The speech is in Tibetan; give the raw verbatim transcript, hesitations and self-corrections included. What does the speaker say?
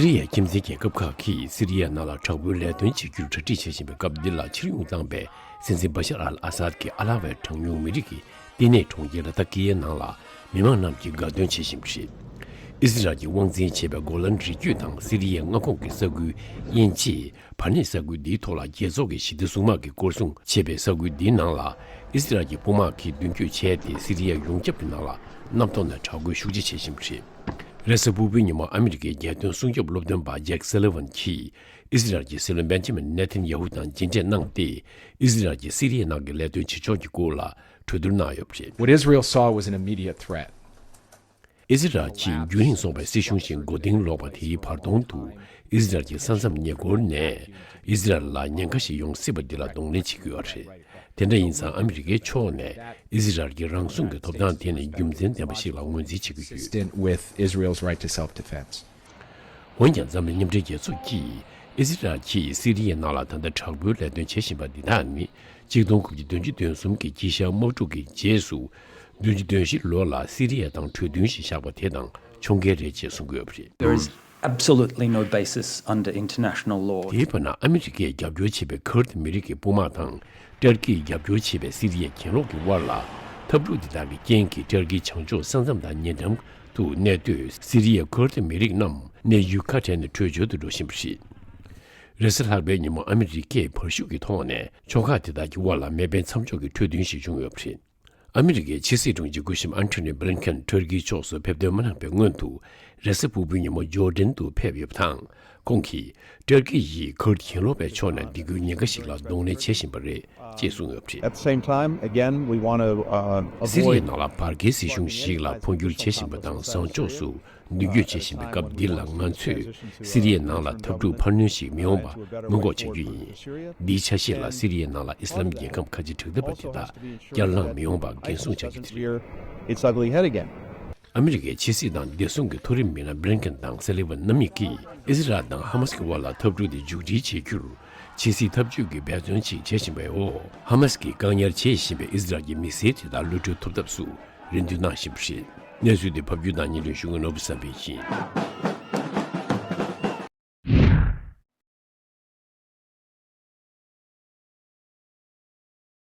སི་རི་ཡའི་ཁྱིམ་མཚེས་རྒྱལ་ཁབ་ཁག་གིས་སི་རི་ཡའི་ནང་ལ་དྲག་པོའི་ལས་དོན་བྱེད་རྒྱུར་གྲ་སྒྲིག་བྱེད་བཞིན་པའི་སྐབས་འདི་ལ་ཕྱིར་ཡོང་བཏང་བའི་སྲིད་འཛིན་བ་ཤར་ཨལ་ཨ་སཱད་ཀྱི་ཨ་ལ་ཝའི་གྲངས་ཉུང་མི་རིགས་ཀྱི་བསྟི་གནས་གྲོང་ཁྱེར་ལ་ཏ་ཀི་ཡའི་ནང་ལ་མི་མང་རྣམས་ཀྱིས་དགའ་སྟོན་བྱེད་བཞིན་པ་རེད། ཨི་ཟི་རལ་གྱི་དབང་འཛིན་བྱས་པའི་གོ་ལན་རི་རྒྱུད་དང་སི་རི་ཡའི་མངའ་ཁོངས་ཀྱི་ས་ཁུལ་དབྱིན་ཇིས་བར་གནས་ས་ཁུལ་འདིའི་ཐོག་ལ་རྒྱལ་ཚོགས་ཀྱི་ཞི་བདེ་སྲུང་དམག་གིས་སྐོར་སྲུང་བྱེད་པའི་ས་ཁུལ་འདིའི་ནང་ལ་ཨི་ཟི་རལ་གྱི་དཔུང་དམག་གིས་མདུན་སྐྱོད་བྱས་ཏེ་སི་རི་ཡའི་ཡོངས་ཁྱབ་ཀྱི་ནང་ལ་གནམ་ཐོག་ནས་དྲག་རྒོལ་ཤུགས་ཆེ་བྱེད་བཞིན་པ་རེད། རེས་གཟའ་ཕུར་བུའི་ཉིན་མོ་ཨ་མི་རི་ཀའི་རྒྱལ་དོན་སྲུང་སྐྱོབ་སློབ་སྟོན་པ་ཇེག་སེ་ལི་ཝན་གྱིས་ཨི་ཟི་རལ་གྱི་སྲིད་བློན་བེན་ཇི་མིན་ནེ་ཐན་ཡ་ཧུ་དང་མཇལ་འཕྲད་གནང་སྟེ། ཨི་ཟི་རལ་གྱིས་སི་རི་ཡའི་ནང་གི་ལས་དོན་བྱེད་ཕྱོགས་ཀྱི་སྐོར་ལ་གྲོས་བསྡུར་གནང་ཡོད་པ་རེད། What Israel saw was an immediate threat. ཨི་ཟི་རལ་གྱིས་རྒྱུན་རིང་སོང་བའི་སྲིད་གཞུང་ཞིག་མགོ་རྟིང་སློག་པ་དེའི་བར་སྟོང་དུ། ཨི་ཟི་རལ་གྱི་ས་མཚམས་ཉེ་འཁོར་ནས་ཨི་ཟི་རལ་ལ་ཉེན་ཁ་ཞིག་ཡོང་སྲིད་པ་འདི་ལ་གདོང་ལེན་བྱེད་ཀྱི་ཡོད་རེད། དེ་འདྲ་ཡིན་ཙང་ཨ་མི་རི་ཀའི་ཕྱོགས་ནས་ཨི་ཟི་རལ་གྱི་རང་སྲུང་གི་ཐོབ་ཐང་དེ་ནི་རྒྱུ་མཚན་ལྡན་པ་ཞིག་ལ་ངོས་འཛིན་བྱེད་ཀྱི་ཡོད། Consistent with Israel's right to self-defense. འོན་ཀྱང་འཛམ་གླིང་མཉམ་འབྲེལ་རྒྱལ་ཚོགས་ཀྱིས་ཨི་ཟི་རལ་གྱིས་སི་རི་ཡའི་ནང་ལ་ད་ལྟ་དྲག་པོའི་ལས་དོན་བྱེད་བཞིན་པ་འདི་དག་ནི་གཅིག་སྟོང་དགུ་བརྒྱ་བདུན་ཅུ་དོན་གསུམ་གྱི་དཀྱིལ་ཤར་དམག་འཁྲུག་གི་རྗེས་སུ་བདུན་ཅུ་དོན་བཞི་ལོ་ལ་སི་རི་ཡ་དང་གྲོས་མཐུན་ཞིག་བཞག་པ་དེ་དང་ཕྱོགས་འགལ་རེད་ཅེས་གསུང་གི་ཡོད་པ་རེད། There is absolutely no basis under international law. དེའི་བར་ན་ཨ་མི་རི་ཀས་རྒྱབ་སྐྱོར་བྱེད་པའི་ཁུར་ད་མི་རིགས་ཀྱི་དཔུང་དམག་དང་། ཏུར་ཀིས་རྒྱབ་སྐྱོར་བྱེད་པའི་སི་རི་ཡའི་གྱེན་ལོག་གི་དབར་ལ་འཐབ་འཁྲུག་འདི་དག་གི་རྐྱེན་གྱིས་ཏུར་ཀིའི་བྱང་ཕྱོགས་ས་མཚམས་དང་ཉེ་འགྲམ་དུ་གནས་སྡོད་སི་རི་ཡའི་ཁུར་ད་མི་རིགས་རྣམས་གནས་ཡུལ་ཁ་བྲལ་ནས་བྲོས་བྱོལ་དུ་འགྲོ་བཞིན་པ་རེད། རེས་གཟའ་ལྷག་པའི་ཉིན་མོ་ཨ་མི་རི་ཀས་བར་ཤུགས་ཀྱི་ཐོག་ནས་ཕྱོགས་ཁག་དེ་དག་གི་དབར་ལ་མེ་འཕེན་མཚམས་འཇོག་གི་གྲོས་མཐུན་ཞིག་བྱུང་ཡོད་པ་རེད། ཨ་མི་རི་ཀའི་ཕྱི་སྲིད་དྲུང་ཆེ་སྐུ་ཞབས་ཨན་ཐོ་ནི་བྷི་ལིན་ཁེན་ཏུར་ཀིའི་ཕྱོགས་སུ་ཕེབས་ཐོན་མ་གནང་བའི་སྔོན་དུ་རེས་གཟའ་ཕུར་བུའི་ཉིན་མོ་ཇོར་ཌན་དུ་ཕེབས་ཡོད་པ་དང་། ཁོང་གིས་ཏུར་ཀི་ཡིས་ཁུར་གྱེན་ལོག་པའི་ཕྱོགས་ནས་སྡིགས་སྐུལ་ཉེན་ཁ་ཞིག་ལ་གདོང་ལེན་བྱེད་བཞིན་པ་རེད་ཅེས་གསུངས་ཡོད་པ་རེད། At the same time, again, we want to, uh, སི་རི་ཡའི་ནང་ལ་བར་བརྒལ་སྲིད་གཞུང་ཞིག་ལ་འཕོ་འགྱུར་བྱེད་བཞིན་པ་དང་བཟང་ཕྱོགས་སུ་མདུན་སྐྱོད་བྱེད་བཞིན་པའི་སྐབས་འདི་ལ་ང་ཚོས་སི་རི་ཡའི་ནང་ལ་འཐབ་འཁྲུག་འཕར་སྣོན་ཞིག་མི་ཡོང་བ་སྔོན་འགོག་བྱ་རྒྱུ་ཡིན། འདིའི་ཆ་ཤས་ལ་སི་རི་ཡའི་ནང་ལ་ཨི་སི་ལམ་རྒྱལ་ཁམས་ཁ་ཆེ་དྲག་འཐབ་པ་དེ་དག་བསྐྱར་ལངས་མི་ཡོང་བ་འགན་སྲུང་བྱ་རྒྱུ་དེ་རེད། It's ugly head again. ཨ་མི་རི་ཀའི་ཕྱི་སྲིད་དང་བདེ་སྲུང་གི་མཐོ་རིམ་མི་སྣ་བྷི་ལིན་ཁེན་དང་སེ་ལི་ཝན་རྣམ་གཉིས་ཀྱིས་ཨི་ཟི་རལ་དང་ཧ་མ་སི་ཀྱི་དབར་ལ་འཐབ་འཁྲུག་དེ་མཇུག་སྒྲིལ་བྱེད་རྒྱུར་ཕྱི་སྲིད་འཐབ་ཇུས་ཀྱི་འབད་བརྩོན་ཅིག་བྱེད་བཞིན་པའི་འོག་ཧ་མ་སི་ཀྱིས་བཀག་ཉར་བྱེད་བཞིན་པའི་ཨི་ཟི་རལ་གྱི་མི་སེར་དེ་དག་གློད་གྲོལ་ཐུབ་ཐབས་སུ་རེ་འདུན་གནང་བཞིན་པ་རེད། གནས་ཚུལ་འདི་ཕབ་སྒྱུར་དང་སྙན་སྒྲོན་ཞུ་མཁན་ནོར་བུ་བསམ་འཕེལ་ཡིན།